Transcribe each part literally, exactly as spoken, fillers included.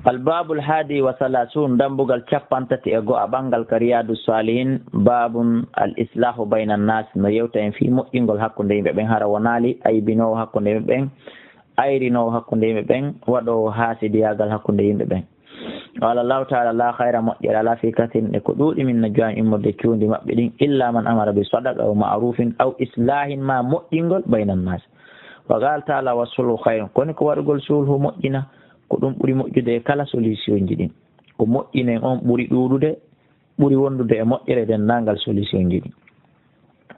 Al-Babul Hadi wa Salasun, dambugal cappanɗe tati e go'o ɓanngal ka Riyadu Salihin, babun al-islahu bayna nas, no yewta en fii moƴƴingol hakkunde yimɓe ɓen, hara wonaali aybinoowo hakkunde yimɓe ɓen, ayrinoowo hakkunde yimɓe ɓen, waɗoowo haasidiyaagal hakkunde yimɓe ɓen. Qala Allahu ta'ala, la khayra, moƴƴere alaa, fi kathirin, e ko ɗuuɗi, min najwahum, immorde cuuɗi maɓɓe ɗin, illa man amara bi sadaqa aw ma'rufin aw islahin, ma moƴƴingol, bayna nas. Wa qala ta'ala, wa sulhu khayrun, koni ko waɗugol sulhu moƴƴina, ko ɗum ɓuri moƴƴude e kala solution ji ɗin. Ko moƴƴinen on ɓuri ɗuuɗude, ɓuri wondude e moƴƴere denndaangal solution ji ɗin.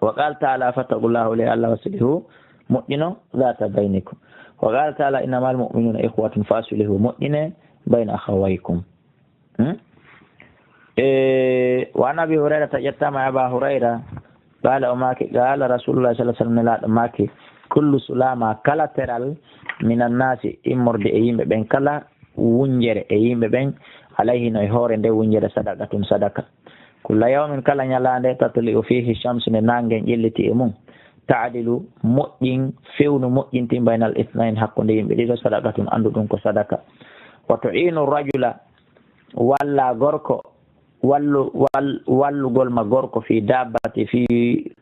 Wa qala ta'ala, fattaqullaha, le Allah, wa aslihu, moƴƴinon, dhata baynikum. Wa qala ta'ala, innamal mu'minuna ikhwatun fa aslihu, moƴƴine, bayna akhawaykum. Hmm? E, wa an Abi Hurayrata, ƴettaama e Aba Hurayra, qala, o maaki, qala Rasulullah sallallahu alaihi wasallam, Nelaaɗo maaki, kullu sulama, kala teral, minan nasi, immorde e yimɓe ɓen, kala wunjere e yimɓe ɓen, alayhi, no e hoore nde wunjere, sadaqatun, sadaka. Kulla yawmin, kala ñalaande, tatlu'u fihi shamsu, nde naange ƴelliti e mum, ta'dilu, moƴƴin, fewnu, moƴƴintin, baynal ithnayn, hakkunde yimɓe ɗiɗo, sadaqatun, anndu ɗum ko sadaka. Wa tu'inu rajula, walla gorko, wallu-, wal-, wallugol ma gorko, fi dabbati, fi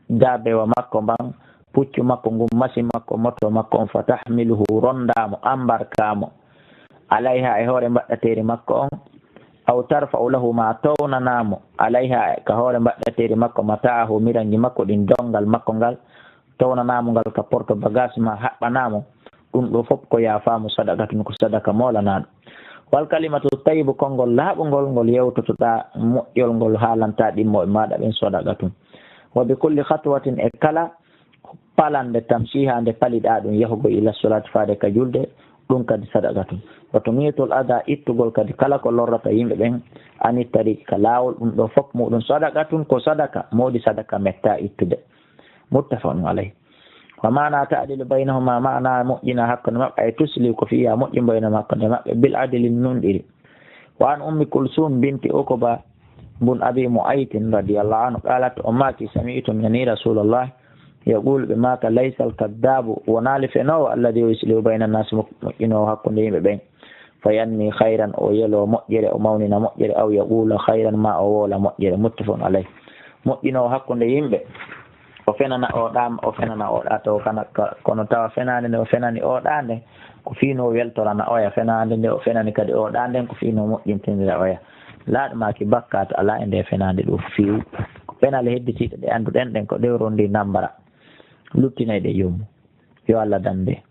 dabewa makko mban, puccu makko ngun, masi makko, moto makko on, fa tahmiluhu, rondaa mo, ambarkaa mo, alayha, e hoore mbaɗɗateeri makko on, aw tarfa'u lahu, ma townanaa mo, alayha, ka hoore mbaɗɗateeri makko, mata'ahu, miranji makko ɗin, dongal makko ngal, townanaa mo ngal ka porte bagage ma, haɓɓanaa mo, ɗum ɗo fof ko yaafaamu, sadaqatun, ko sadaka moolanaaɗo. Wal kalimatu tayyibu, konngol laaɓungol ngol yewtotoɗaa, moƴƴol ngol haalantaa ɗimmoɓe maaɗa ɓen, sadaqatun. Wa bi kulli khatwatin, e kala palande, tamshiha, nde paliɗaa ɗum yahugol, ila salati, faade ka julde, ɗum kadi sadaqatun. Wa tumitul adha, ittugol kadi kala ko lorrata yimɓe ɓen, ani tariqi, ka laawol, ɗum ɗo fof muɗum sadaqatun, ko sadaka, moodi sadaka mettaa ittude. Muttafaqun alayh. Wa maana ta'dilu baynahuma, maana moƴƴina hakkunde maɓɓe, ay tuslihu, ko fiya moƴƴin, baynahuma, hakkunde maɓɓe, bil adli, nunɗiri. Wa an Ummi Kulsum binti Uqba bun Abi Mu'aytin radiyallahu anhu, qalat, o maaki, sami'tu, mi nani Rasulullah yaqulu, ɓe maaka, laysal kaddabu, wonaali fenoowo, alladhi yuslihu bayna nas, mo-, moƴƴinoowo hakkunde yimɓe ɓen. Fa yanmi khayran, o yelo moƴƴere, o mawnina moƴƴere, aw yaqula khayran, ma o woola moƴƴere. Muttafaqun alayh. Moƴƴinoowo hakkunde yimɓe, o fenana o ɗa, o fenana o ɗa, taw kana ka-, kono tawa fenaande nde o fenani o ɗa nden, ko fii no weltorana oya, fenaande nde o fenani kadi o ɗa nden, ko fii no moƴƴintindira oya. Laaɗo maaki bakkaatu alaa e nde fenaande ɗo few. Ko penale hedditiiɗe ɗe annduɗen ɗen, ko ɗe o rondi nambara. Luttinay ɗe yommu. Yo Allah dande.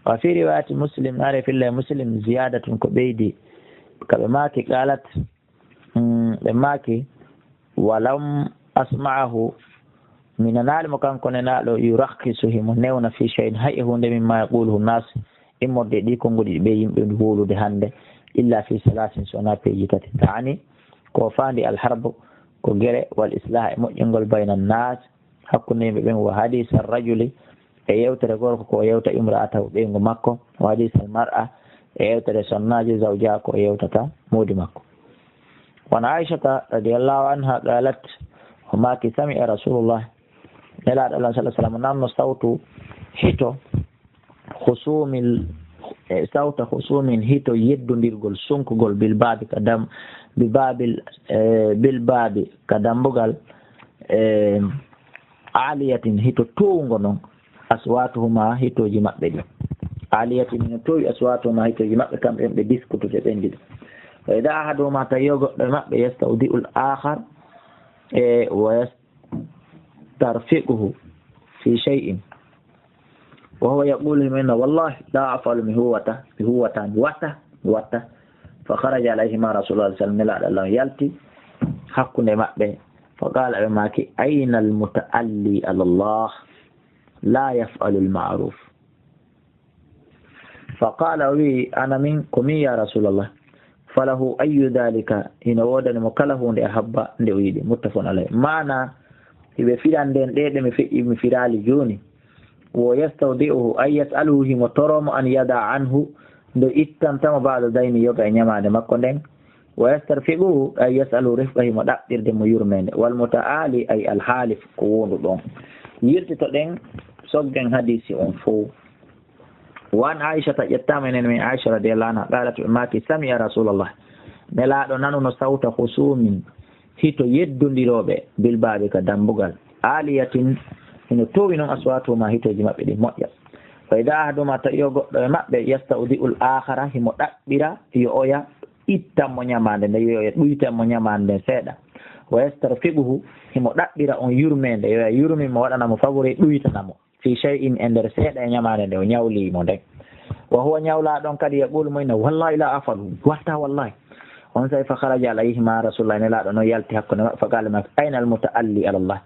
Wa fi riwayati Muslim, are filla e Muslim, ziyadatun, ko ɓeydi. Ka ɓe maaki, qalat, mm, ɓe maaki, walam asma'ahu, mi nanaali mo kanko Nelaaɗo, yurakhisu, himo newna, fi shay'in, hay e huunde, mimma yaquluhu nas, immorde e ɗi konnguɗi ɗi ɓe yimɓe wowlude hannde, illa fi salasin, so wonaa peeji tati. Taani, ko faandi alharbu, ko gere, wal islah, e moƴƴingol, bayna nas, hakkunde yimɓe ɓen, wa hadisa rajuli, e yewtere gorko ko o yewta imra'atahu, ɓeyngu makko, wa hadisa al mar'a, e yewtere sonnaajo zawjaha, ko o yewtata moodi makko. Wa an Aishata radiyallahu anha qalat, o maaki, sami'a Rasulullah, Nelaaɗo Allah sallallahu alaihi wasallam nanno sawtu hito, khusumil, e sawta khusumin, hito yeddondirgol, sonkugol, bil babi, ka dam-, bil babil, e, bil babi, ka dambugal, e, aliyatin, hito towngo non, aswatuhuma, hitooji maɓɓe ɗin. Aliyatin, no towi, aswatuhuma, hitooji maɓɓe, kamɓe ɓe diskutude ɓen ɗiɗo. Wa idha ahaduhuma, tawi yo goɗɗo e maɓɓe, yastawdi'ul akhar, e, wa yastarfiquhu fi shay'in. Wa huwa yaqulu, himo inna, wallahi, la af'alu, mi huwata, mi huwata, mi watta, mi watta. Fa kharaja alayhima Rasulullah sallallahu alaihi wasallam, Nelaaɗo Allah yalti hakkunde maɓɓe. Fa qala, ɓe maaki, ayna al muta'alli ala Allah, la yaf'alu al ma'ruf. Fa qala, o wi, ana min, ko min ya Rasulullah. Falahu ayyu dhalika, hino woodani mo kala huunde ahabba nde o yiɗi. Muttafaqun alayh. Maana, hiɓe firande en ɗe, ɗe mi fe-, mi firaali jooni. Wo yastawdi'uhu, ay yas'aluhu, himo toro mo, an yada anhu, nde ittanta mo ba'da dayni, yoga e ñamaande makko nden. Wa yastarfiquhu, ay yas'aluhu rifqa, himo ɗaɓɓirde mo yurmeende. Wal muta'ali, ay al halif, ko wondu ɗon. Yiltitoɗen, soggen hadiisi on fow. Wa an Aishata, ƴettaama enen min Aisha radiyallahu anha, qalat, ɓe maaki, sami'a Rasulallah, Nelaaɗo nanuno sawta husumin, hito yeddondirooɓe, bil baabi, ka dambugal, aliyatin, hino towi non aswatuhuma, hitooji maɓɓe ɗin moƴƴa. Fa idha ahaduhuma, tawi o goɗɗo e maɓɓe, yastawdi'ul akhara, himo ɗaɓɓira yo oya ittan mo ñamaande nde, yo oya ɗuytan mo ñamaande nden seeɗa. Wa yastarfiquhu, himo ɗaɓɓira on yurmeende, yo oya yurmin mo, waɗana mo favori, ɗuytana mo. Fi shay'in, e nder seeɗa e ñamaande nde o ñawli mo nden. Wa huwa, ñawlaa ɗon kadi, yaqulu, mo inna, wallahi la afalu, watta wallahi. On say fa kharaja alayhima Rasulullah, Nelaaɗo non yalti hakkunde maɓɓe, fa qala, ma, ayna al muta'alli ala Allah?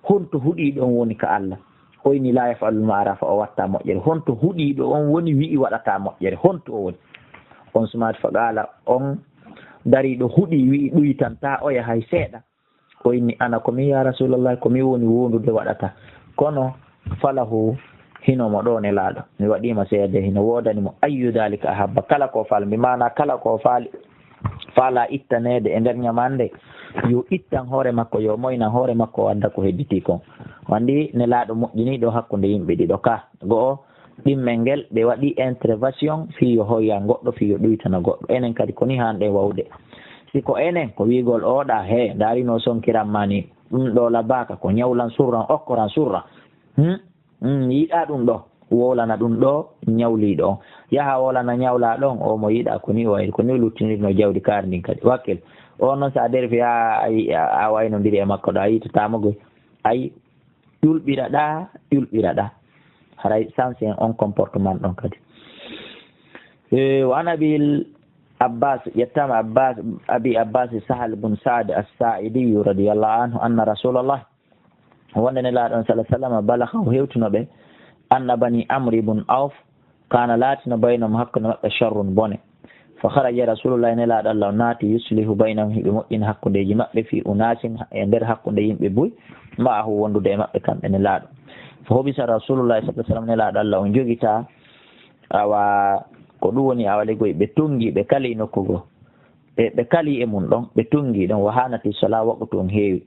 Honto huɗiiɗo on woni ka Allah? O inni, la yaf'alul ma'rufa, o watta moƴƴere. Honto huɗiiɗo on woni wi'i waɗata moƴƴere? Honto o woni? On sumaati fa qala, on dariiɗo huɗi wi'i ɗuytanta oya hay seeɗa. O inni, ana ko min, ya Rasulallah, ko min woni wondude waɗata. Kono falahu, hino mo ɗo Nelaaɗo. Mi waɗiima seede, hino woodani mo ayyu dalika ahabba. Kala ko faal, bi maana kala ko faali, faala ittaneede e nder ñamaande, yo ittan hoore makko, yo moynan hoore makko, o adda ko hedditi kon. Wandi Nelaaɗo moƴƴini ɗo hakkunde yimɓe ɗiɗo ka. Go'o, ɗimmel ngel ɓe waɗi intervention fii yo hoyan goɗɗo, fii yo ɗuytana goɗɗo. Enen kadi ko ni hanɗen wawde. Si ko enen, ko wiigol oɗa, he, ndaari no sonkiran ma ni, ɗum ɗo labaka, ko ñawlan surran, okkoran surran. Hmm? Hmm, yiɗa ɗum ɗo, wowlana ɗum ɗo, ñawliiɗo on. Yaha wowlana ñawlaaɗo on, o mo yiɗa ko ni o wayri, ko ni o luttinirno jawdi kaari ndin kadi. Wakkil, on non sa derfi a, a, a waynondiri e makko ɗo, a yitatamo goy. Ayi, ƴulɓira ɗa, ƴulɓira ɗa. Haray sansi en on comportement ɗon kadi. E, wa an Abil Abbas, ƴettama Abbas, Abi Abbas Sahal bun Sa'd as-Sa'idi radiyallahu anhu, anna Rasulallah, wonde Nelaaɗo on sallallahu alaihi wasallam, balagha, o hewtino ɓe, anna bani Amr ibn Auf, kana, laatino, baynahum, hakkunde maɓɓe, sharrun, bone. Fa kharaja Rasulullah, Nelaaɗo Allah on naati, yuslihu baynahum, hiɓe moƴƴina hakkundeji maɓɓe, fi unasin, e nder hakkunde yimɓe buy, ma'ahu, wondude e maɓɓe kamɓe Nelaaɗo. Fa hubisa Rasulullah sallallahu alaihi wasallam, Nelaaɗo Allah on jogita, awa, ko ɗum woni, awa, legoy ɓe tungi, ɓe kali nokku goo. Ɓe, ɓe kali e mum ɗon, ɓe tungi ɗon, wa hanati sala, waqtu on heewi.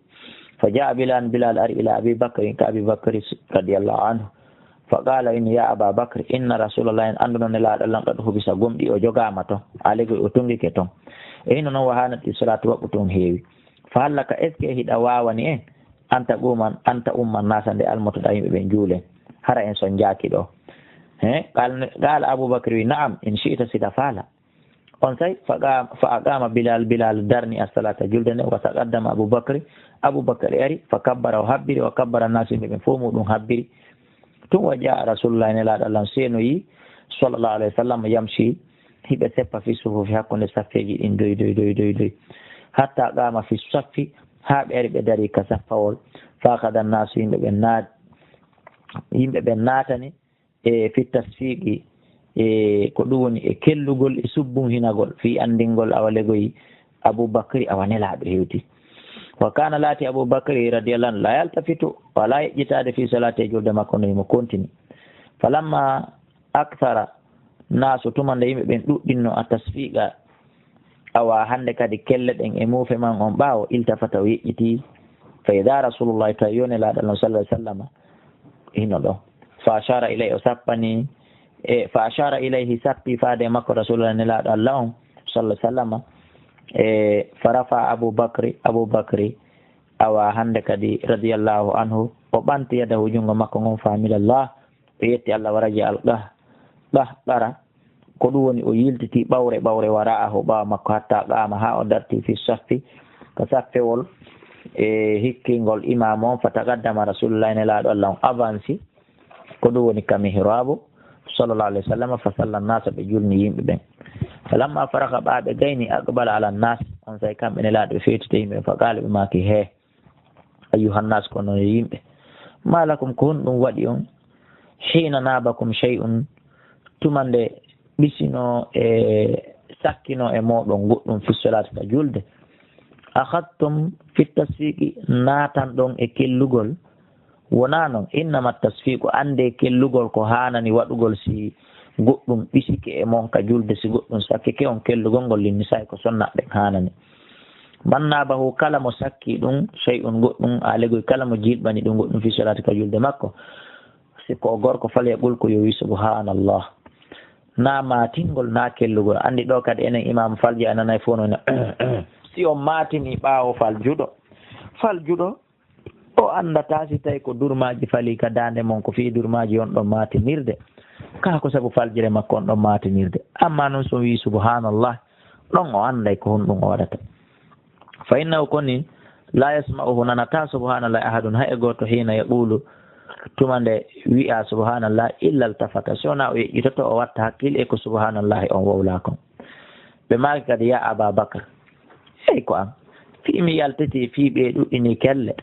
Fa jaa Bilal, Bilal ari, ila Abi Bakri, ka Abi Bakri radiyallahu anhu. Fa qala, inni, ya Aba Bakr, inna Rasulallah, en annduno Nelaaɗo Allah qad hubisa, gomɗi o jogaama ton, alegol o tungike ton. E hino non, wa hanati salatu, waqtu on heewi. Fa hal laka, est-ce que hiɗa waawani en, an taquma, an ta'umma nasa, nde almotoɗa yimɓe ɓen juulen, hara en sonjaaki ɗo? He? Qal-, qala Abu Bakr, wi, na'am, in shi'ta, si hiɗa faala. Onsay, fa qam-, fa aqama Bilal, Bilal darni as-salata, julde nde, wa taqaddama Abu Bakr, Abu Bakr ari, fa kabbara, o habbiri, wa kabbara nasu, yimɓe ɓen fof muɗum habbiri. Tun wa jaa Rasulullah, Nelaaɗo Allah on seenoyi, sallallahu alaihi wasallam, yamshi, hiɓe seppa fi sufufi, hakkunde saffeeji ɗin, doy, doy, doy, doy, doy. Hatta qama fi saffi, haa ɓe ari ɓe dari ka saffawol, fa akhadha nasu, yimɓe ɓen naat-, yimɓe ɓen naatani, e fi tasfiqi, e ko ɗum woni e kellugol e subbunhinagol fii anndingol awa legoy Abu Bakri awa Nelaaɗo hewti. Wa kana, laati Abu Bakri radiyallahu anhu, la yaltafitu, wala yeƴƴitaade fii salaati e julde makko, no himo kontini. Falamma akthara nasu, tuma nde yimɓe ɓen ɗuɗɗinno, a tasfiqa, awa hannde kadi kelle ɗen e muufe man on ɓaawo, iltafata, o yeƴƴiti, fa ida Rasulullah, tawi yo Nelaaɗo Allah sallallahu alaihi wasallam hino ɗo. Fa ashara ilay, o sappani, e fa ashara ilayhi, sappi faade makko Rasulullah, Nelaaɗo Allah on sallallahu alaihi wasallam. E fa rafa Abu Bakri, Abu Bakri, awa hannde kadi radiyallahu anhu, o ɓanti yadahu, junngo makko ngon, fa hamidallaha, o yetti Allah, wa raja al qah-, qahqara, ko ɗum woni o yiltiti ɓawre ɓawre, wara'ahu, ɓaawo makko, hatta qama, haa o darti, fi saffi, ko saffewol, e hikkingol imaamu on, fa taqaddama Rasulullah, Nelaaɗo Allah on avanci, ko ɗum woni ka mihraabu, sallallahu alaihi wasallam, fa salla nasa, ɓe julni yimɓe ɓen. Falamma faraga, ɓaa ɓe gayni, aqbala ala nas, onsay kamɓe Nelaaɗo ɓe feetiti yimɓe ɓen, fa qala, ɓe maaki, he, ayyuhan nas, ko onon yimɓe, ma lakum, ko honɗum waɗi on, hina nabakum shay'un, tuma nde ɓisino e sakkino e mooɗon goɗɗum, fi salaati, ka julde, akhadtum fi tasfiqi, naatan ɗon e kellugol? Wonaa non, innama tasfiqu, annde kellugol ko haanani waɗugol si goɗɗum ɓisike e mon ka julde, si goɗɗum sakkike on, kellugol ngol, linnisa'i, ko sonnaaɓe ɓen haanani. Man nabahu, kala mo sakki ɗum, shay'un, goɗɗum, a legoy, kala mo jilɓani ɗum goɗɗum, fi salaati, ka julde makko, si ko o gorko, falyaqul, ko yo wi, subhanallah. na maatingol, na kellugol. Anndi ɗo kadi enen imaamu falji a nanay fof no ne. Si on maatini ɓaawo faljuɗo, faljuɗo o anndataa si tawi ko durmaaji falii ka daande mon, ko fii durmaaji on ɗon maatinirde. Kaa ko sabu faljere makko on ɗon maatinirde. Amma noon so wii subhanallah, ɗon o annday ko honɗum o waɗata. Fa innahu, koni, la yasma'uhu, nanataa subhanallah ahadun, hay e gooto, hiina yaqulu, tuma nde wi'a subhanallah, illa altafata, si wonaa o yeƴƴitoto, o watta hakkil e ko subhanallah on wowlaa kon. Ɓe maaki kadi, ya Aba Bakr, hey ko an, fii mi yaltiti fii ɓee ɗuɗɗini kelle,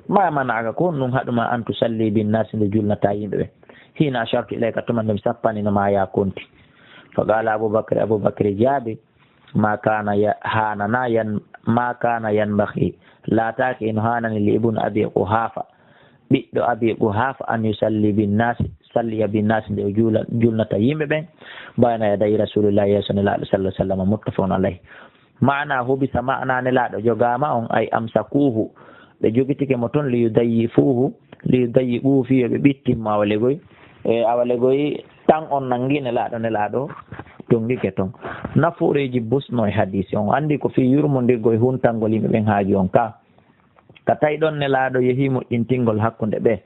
ma mana'aka, ko honɗum haɗuma, an tusalli bin nas, nde julnataa yimɓe ɓe, hiina ashartu ilayka, tuma nde mi sappanino ma ya konti. Fa qala Abu Bakr, Abu Bakr jaabi, ma kana ya-, hanana yan-, ma kana yanbaghi, laataaki ino haanani li ibn Abi Quhafa, ɓiɗɗo Abi Quhafa, an yusalli bin nas, salliya bin nas, nde o juula, julnata yimɓe ɓen, bayna yaday Rasulillah, yeeso Nelaaɗo sallallahu alaihi wasallam, muttafaqun alayh. Maana hubisa, maana Nelaaɗo jogaama on, ay amsakuhu, ɓe jogitike mo ton, li yudayyifuhu, li yudayyifuhu, fii yo ɓe ɓittin mo, awa legoy, e awa legoy tan on nangi Nelaaɗo, Nelaaɗo tongike ton. Nafooreeji busno e hadiisi on, anndi ko fii yurmondirgol e huntangol yimɓe ɓen haaju on ka. Ka tawi ɗon Nelaaɗo yehi moƴƴintingol hakkunde ɓe,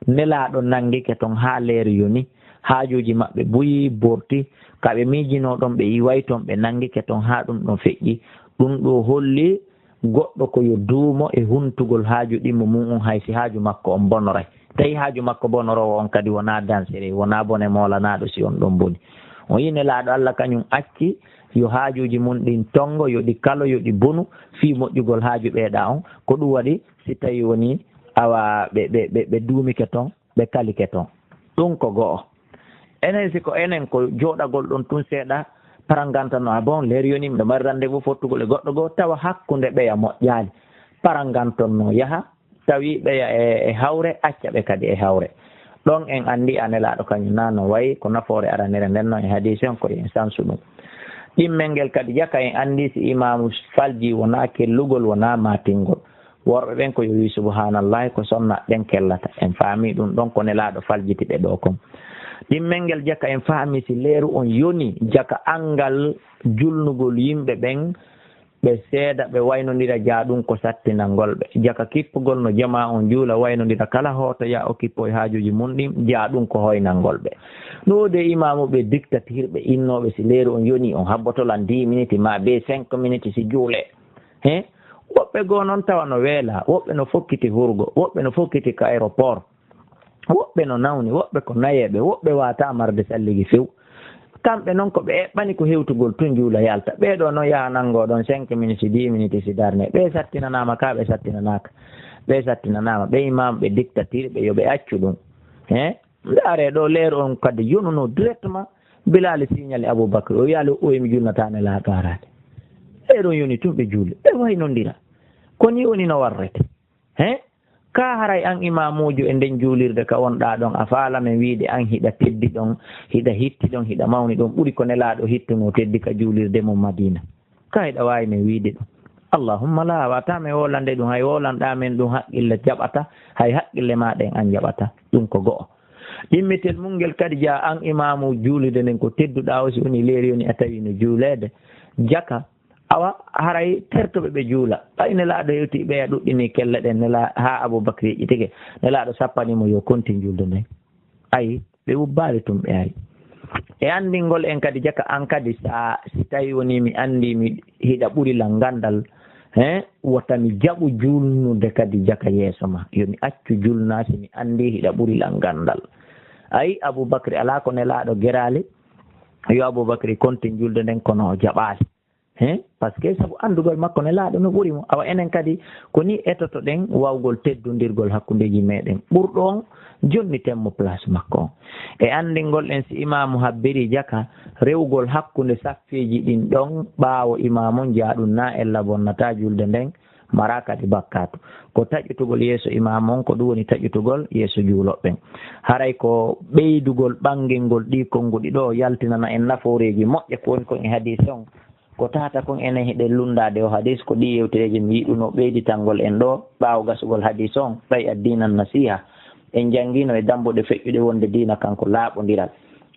Nelaaɗo nangike ton haa leeri yoni, haajuuji maɓɓe buyi, borti, ka ɓe miijinoo ɗon, ɓe iway ton, ɓe nangike ton haa ɗum ɗon feƴƴi. Ɗum ɗo holli goɗɗo ko yo duumo e huntugol haaju ɗimmo mum on, hay si haaju makko on bonoray. Tawi haaju makko bonoroowo on kadi wonaa dansere, wonaa bone moolanaaɗo si on ɗon boni. On yi Nelaaɗo Alla kañum acci yo haajuuji mum ɗin tongo, yo ɗi kalo, yo ɗi bonu, fii moƴƴugol haaju ɓeeɗa on. Ko ɗum waɗi si tawi woni awa ɓe, ɓe, ɓe, ɓe duumike ton, ɓe kalike ton. Ɗum ko go'o. Enen si ko enen ko jooɗagol ɗon tun seeɗa, parangantano, a bon, leer yoni miɗo mari rendez-vous fottugol e goɗɗo goo, tawa hakkunde ɓeya moƴƴaali. Parangantonno yaha, tawi ɓeya e, e hawre, acca ɓe kadi e hawre. Ɗon en anndi a Nelaaɗo kañum na no wayi, ko nafoore aranere nden non e hadiisi on, ko en sansu ɗum. Ɗimmel ngel kadi jaka en anndi si imaamu falji wonaa kellugol, wonaa maatingol. Worɓe ɓen ko yo wi subhanallahi, ko sonna ɓen kellata. En faami ɗum ɗon ko Nelaaɗo faljiti ɓe ɗo kon. Ɗimmel ngel jaka en faami si leeru on yoni, jaka anngal julnugol yimɓe ɓen, ɓe seeda, ɓe waynondira, jaa ɗum ko sattinangol ɓe. Jaka kippugol no jamaa on juula, waynondira, kala hooto yaa o kippo e haajuuji mum ɗin, jaa ɗum ko hoynangol ɓe. No woodi e imaamuɓe dictatirɓe innooɓe si leeru on yoni, on habboto lan dix minutes ma be cinq minutes si juule. He? Woɓɓe goo non tawa no weela, woɓɓe no fokkiti hurgo, woɓɓe no fokkiti ka aéroport, woɓɓe no nawni, woɓɓe ko nayeeɓe, woɓɓe waata marde salligi few. Kamɓe non ko ɓe eɓɓani ko hewtugol tun juula yalta. Ɓee ɗoo non yaha nangoo ɗon cinq minutes, dix minutes si darne. Ɓee sattinanaama ka, ɓe sattinanaaka. Ɓee sattinanaama. Ɓe imaamuɓe dictatirɓe, yo ɓe accu ɗum. He? Ndaaree ɗoo leeru on kadi yonuno directement. Bilaali signali Abubakar, o wiyaali o emi julnataane laaɓaaraade. Leeru on yoni tun ɓe juuli. Ɓe waynondira. Ko ni woni no warrete. He? Ka haray an imaamuujo e nden juulirde ka wonɗaa ɗon, a faala men wiide an hiɗa teddi ɗon, hiɗa hitti ɗon, hiɗa mawni ɗon, ɓuri ko Nelaaɗo hittunoo teddi ka juulirde mum Madiina. Ka hiɗa waawi men wiide ɗum. Allahumma laa, a waawataa men wowlande ɗum, hay wowlanɗaa men ɗum haqqille jaɓata, hay haqqille maaɗa en an jaɓata. Ɗum ko go'o. Ɗimmitel mum ngel kadi jaa an imaamu juulirde nden ko tedduɗaa o, si woni leeri yoni a tawi no juuleede. Jaka, awa, haray tertoɓe ɓe juula. Ɓay Nelaaɗo hewti ɓeya ɗuɗɗini kelle ɗen, Nela-, haa Abubakar yeƴƴitike. Nelaaɗo sappani mo yo kontin julde nden. Ayi, ɓe ubbaali tun ɓe ari. E anndingol en kadi jaka an kadi sa, si tawi woni mi anndi mi hiɗa ɓuri lan nganndal, he, wota mi jaɓu julnude kadi jaka yeeso ma. Yo mi accu julna si mi anndi hiɗa ɓuri lan nganndal. Ayi, Abubakar alaa ko Nelaaɗo geraali, yo Abubakar kontin julde nden kono o jaɓaali. He? Parce que sabu anndugol makko Nelaaɗo no ɓuri mo. Awa enen kadi ko ni etotoɗen wawgol teddondirgol hakkundeeji meɗen. Ɓurɗo on jonniten mo place makko on. E anndingol en si imaamu habbiri jaka rewgol hakkunde saffeeji ɗin ɗon ɓaawo imaamu on jaa ɗum na ella bonnata julde nden, mara kadi bakkaatu. Ko taƴutugol yeeso imaamu on, ko ɗum woni taƴutugol yeeso juulooɓe ɓen. Haray ko ɓeydugol ɓanngingol ɗii konnguɗi ɗoo yaltinana en nafooreeji moƴƴe ko woni kon e hadiis on. Ko tata kon enen hiɗen lunndaade o hadiis, ko ɗii yewtereeji mi yiɗunoo ɓeyditangol en ɗoo, ɓaawo gasugol hadiis on, ɓay addiinan nasiiha. En njanngiino e dammbuɗe feƴƴuɗe wonde diina kanko laaɓondiral.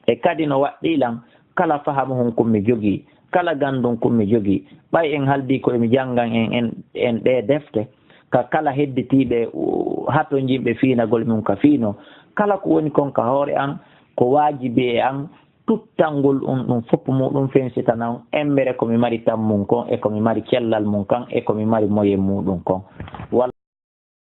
E kadi no waɗɗii lan, kala fahamu hun kun mi jogii, kala gandun kun mi jogii. Ɓay en haldii ko emi janngan en, en, en ɗee defte, ka kala hedditiiɓe, u-, hatonjinɓe fiinagol mun ka fiino, kala ko woni kon ka hoore an, ko waajibi e an, tuttangol ɗun, ɗun fof muɗum fensitana on embere ko mi mari tammun kon, e ko mi mari cellal mun kan, e ko mi mari moyen muɗum kon. Wala